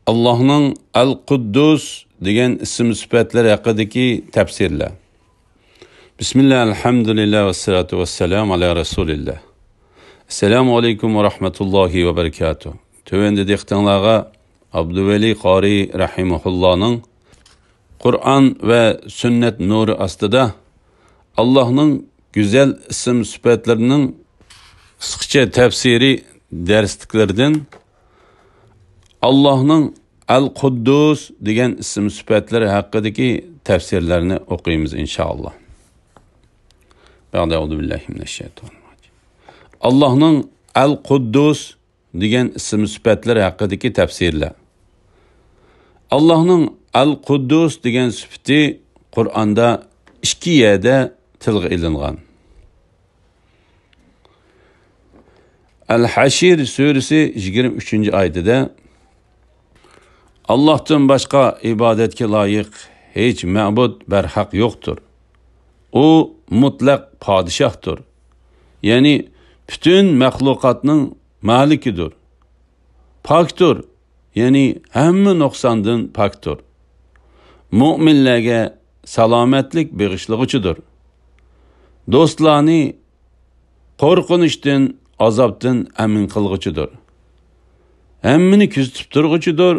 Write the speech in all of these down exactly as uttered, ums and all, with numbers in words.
ئاللاھنىڭ ئەل-قۇددۇس دېگەن ئىسىم سۈپەتلىرى ھەققىدىكى تەپسىرلەر. بىسمىللا، ئەلھەمدۇلىللا، ۋەسسالاتۇ ۋەسسالامۇ ئالا رەسۇلىللا. ئەسسالامۇ ئەلەيكۇم ۋە رەھمەتۇللاھى ۋە بەرىكاتۇھ. تۆۋەندە دىققىتىڭلارغا ئابدۇۋەلى قارى رەھىمەھۇللانىڭ قۇرئان ۋە سۈننەت نۇرى ئاستىدا ئاللاھنىڭ گۈزەل ئىسىم سۈپەتلىرىنىڭ قىسقىچە تەپسىرى دەرسلىكلىرىدىن ئاللاھنىڭ ئەل-قۇددۇس دېگەن ئىسىم سۈپەتلىرى ھەققىدىكى تەپسىرلەرنى ئوقۇيمىز، ئىنشائاللا. بەئدە، ئەئۇزۇ بىللاھى مىنەششەيتانىرراجىم. ئاللاھنىڭ ئەل-قۇددۇس دېگەن ئىسىم سۈپەتلىرى ھەققىدىكى تەپسىرلەر. ئاللاھنىڭ ئەل-قۇددۇس دېگەن سۈپىتى قۇرئاندا ئىككى يەردە تىلغا ئېلىنغان. ئەل-ھەشر سۈرىسى يىگىرمە ئۈچىنچى ئايىتىدە، «ئاللاھتىن باشقا ئىبادەتكە لايىق ھېچ مەبۇد بەرھەق يوقتۇر. ئۇ مۇتلەق پادىشاھتۇر، يەنى پۈتۈن مەخلۇقاتنىڭ مالىكىدۇر. پاكتۇر، يەنى ھەممە نۇقساندىن پاكتۇر. مۆمىنلەرگە سالامەتلىك بېغىشلىغۇچىدۇر. دوستلارنى قورقۇنچتىن، ئازابتىن ئەمىن قىلغۇچىدۇر. ھەممىنى كۆزىتىپ تۇرغۇچىدۇر.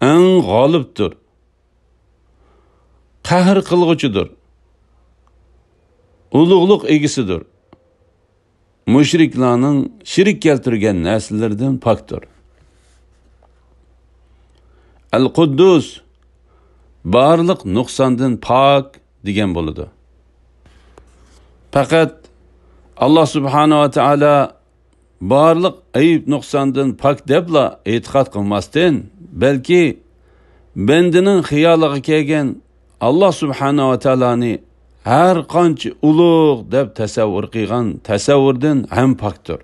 ئەڭ غالىبتۇر. قەھر قىلغۇچىدۇر. ئۇلۇغلۇق ئىگىسىدۇر. مۇشرىكلارنىڭ شېرىك كەلتۈرگەن نەرسىلىرىدىن پاكتۇر.» ئەل-قۇددۇس، بارلىق نۇقساندىن پاك دېگەن بولىدۇ. پەقەت ئاللا سۇبھانەھۇ ۋە تائالا بارلىق ئەيىب نۇقساندىن پاك دەپلا ئېتىقاد قىلماستىن، بەلكى بەندىنىڭ خىيالىغا كەلگەن ئاللا سۇبھانەھۇ ۋە تائالانى ھەر قانچە ئۇلۇغ دەپ تەسەۋۋۇر قىلغان تەسەۋۋۇردىن ھەم پاكتۇر.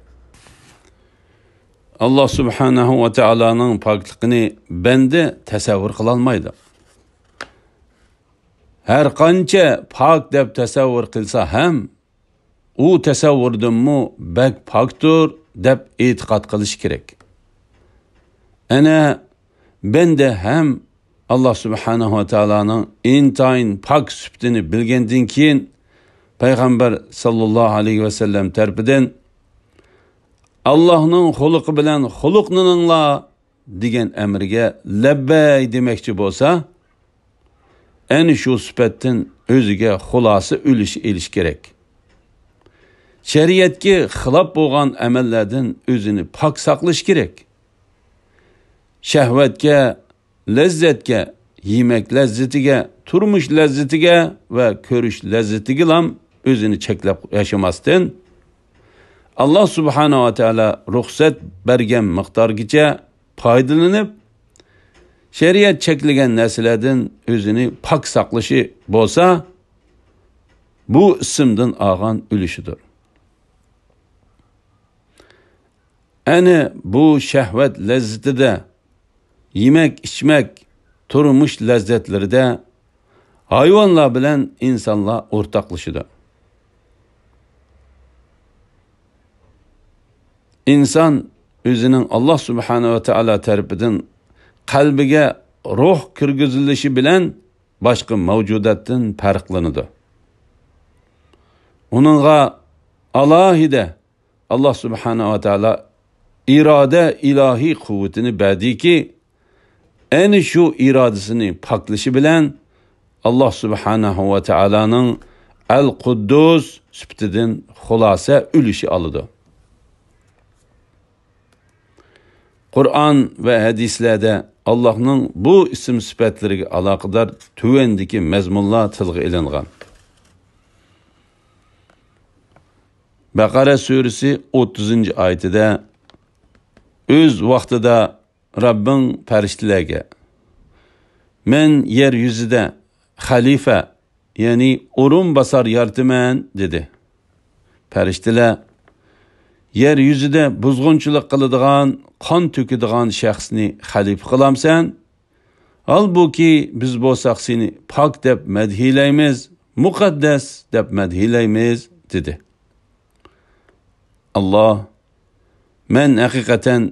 ئاللا سۇبھانەھۇ ۋە تائالانىڭ پاكلىقىنى بەندە تەسەۋۋۇر قىلالمايدۇ. ھەر قانچە پاك دەپ تەسەۋۋۇر قىلسا ھەم، ئۇ تەسەۋۋۇردىنمۇ بەك پاكتۇر دەپ ئېتىقاد قىلىش كېرەك. ئەنە بەندە ھەم ئاللا سۇبھانەھۇ ۋە تائالانىڭ ئىنتايىن پاك سۈپىتىنى بىلگەندىن كېيىن، پەيغەمبەر ساللاللاھۇ ئەلەيھى ۋەسەللەم تەرىپىدىن، «ئاللاھنىڭ خۇلقى بىلەن خۇلقلىنىڭلار» دېگەن ئەمرىگە لەببەي دېمەكچى بولسا، ئەنە شۇ سۈپەتتىن ئۆزىگە خۇلاسە ئۈلۈش ئېلىش كېرەك. شەرىئەتكە خىلاپ بولغان ئەمەللەردىن ئۆزىنى پاك ساقلىشى كېرەك. شەھۋەتكە، لەززەتكە، يېمەك لەززىتىگە، تۇرمۇش لەززىتىگە ۋە كۆرۈش لەززىتىگىلام ئۆزىنى چەكلەپ ياشىماستىن، ئاللا سۇبھانەھۇ ۋە تائالا رۇخسەت بەرگەن مىقدارغىچە پايدىلىنىپ، شەرىئەت چەكلىگەن نەرسىلەردىن ئۆزىنى پاك ساقلىشى بولسا، بۇ ئىسىمدىن ئالغان ئۈلۈشىدۇر. ئەنە بۇ شەھۋەت لەززىتىدە، يېمەك-ئىچمەك، تۇرمۇش لەززەتلىرىدە ھايۋانلار بىلەن ئىنسانلار ئورتاقلىشىدۇ. ئىنسان ئۆزىنىڭ ئاللا سۇبھانەھۇ ۋە تائالا تەرىپىدىن قەلبىگە روھ كىرگۈزۈلۈشى بىلەن باشقا مەۋجۇداتتىن پەرقلىنىدۇ. ئۇنىڭغا ئالاھىدە ئاللا سۇبھانەھۇ ۋە تائالا ئىرادە ئىلاھىي قۇۋۋىتىنى بەردىكى، ئەنە شۇ ئىرادىسىنى پاكلىشى بىلەن ئاللا سۇبھانەھۇ ۋە تائالانىڭ ئەل-قۇددۇس سۈپىتىدىن خۇلاسە ئۈلۈشى ئالىدۇ. قۇرئان ۋە ھەدىسلەردە ئاللاھنىڭ بۇ ئىسىم سۈپەتلىرىگە ئالاقىدار تۆۋەندىكى مەزمۇنلار تىلغا ئېلىنغان. بەقەرە سۈرىسى ئوتتۇزىنچى ئايىتىدە، ئۆز ۋاقتىدا رەببىڭ پەرىشتىلەرگە، «مەن يەر يۈزىدە خەلىپە، يەنى ئورۇنباسار يارىتىمەن» دېدى. پەرىشتىلەر، «يەر يۈزىدە بۇزغۇنچىلىق قىلىدىغان، قان تۆكىدىغان شەخسنى خەلىپە قىلامسەن؟ ھالبۇكى، بىز بولساق سېنى پاك دەپ مەدھىيلەيمىز، مۇقەددەس دەپ مەدھىيلەيمىز» دېدى. ئاللا، «مەن ھەقىقەتەن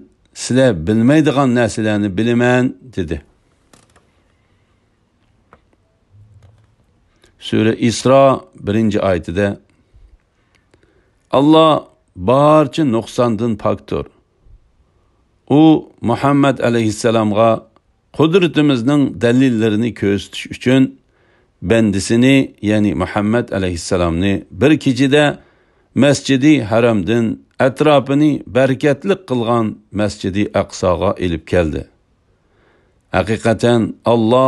سىلەر بىلمەيدىغان نەرسىلەرنى بىلىمەن» دېدى. سۈرە ئىسرا بىرىنچى ئايىتىدە، ئاللا بارچە نۇقساندىن پاكتۇر. ئۇ مۇھەممەد ئەلەيھىسسالامغا قۇدرىتىمىزنىڭ دەلىللىرىنى كۆرسىتىش ئۈچۈن بەندىسىنى، يەنى مۇھەممەد ئەلەيھىسسالامنى بىر كېچىدە مەسجىدى ھەرامدىن ئەتراپىنى بەرىكەتلىك قىلغان مەسجىدى ئەقساغا ئېلىپ كەلدى. ھەقىقەتەن ئاللا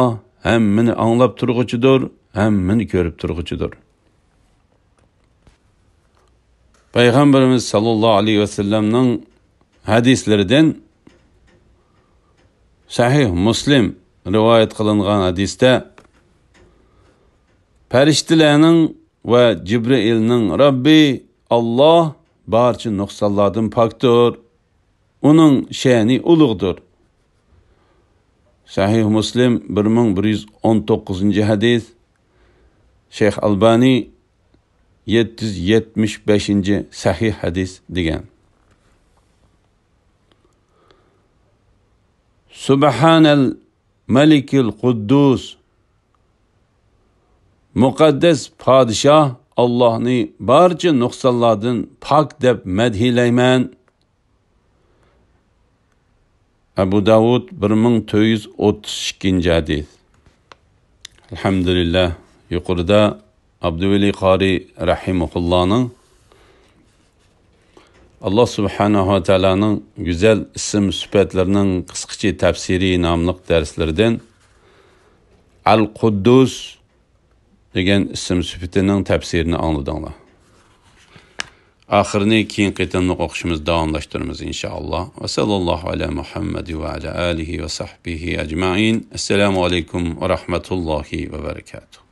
ھەممىنى ئاڭلاپ تۇرغۇچىدۇر، ھەممىنى كۆرۈپ تۇرغۇچىدۇر. پەيغەمبىرىمىز ساللاللاھۇ ئەلەيھى ۋەسەللەمنىڭ ھەدىسلىرىدىن سەھىھ مۇسلىم رىۋايەت قىلىنغان ھەدىستە، پەرىشتىلەرنىڭ ۋە جىبرىئىلنىڭ رەببى ئاللا بارچە نۇقسانلاردىن پاكتۇر. ئۇنىڭ شەنى ئۇلۇغدۇر. سەھىھ مۇسلىم، بىر مىڭ بىر يۈز ئون توققۇزىنچى ھەدىس، شەيخ ئەلبانى يەتتە يۈز يەتمىش بەشىنچى سەھىھ ھەدىس دېگەن. سۇبھانەل مەلىكىل قۇددۇس، مۇقەددەس پادىشاھ ئاللاھنى بارچە نۇقسانلاردىن پاك دەپ مەدھىيلەيمەن. ئەبۇ داۋۇد، بىر مىڭ تۆت يۈز ئوتتۇز ئىككىنچى ھەدىس. ئەلھەمدۇلىللاھ، يۇقىرىدا ئابدۇۋەلى قارى رەھىمەھۇللانىڭ ئاللا سۇبھانەھۇ ۋە تائالانىڭ گۈزەل ئىسىم سۈپەتلىرىنىڭ قىسقىچە تەپسىرى ناملىق دەرسلىرىدىن ئەل قۇددۇس دېگەن ئىسىم سۈپىتىنىڭ تەپسىرىنى ئاڭلىدىڭلار. ئاخىرىنى كېيىنكى قېتىملىق ئوقۇشىمىز داۋاملاشتۇرىمىز، ئىنشائاللا. ۋە ساللاللاھۇ ئەلا مۇھەممەد ۋە ئەلا ئالىھى ۋە سەھبىھى ئەجمەئىن. ئەسسالامۇ ئەلەيكۇم ۋە رەھمەتۇللاھى ۋە بەرەكاتۇھ.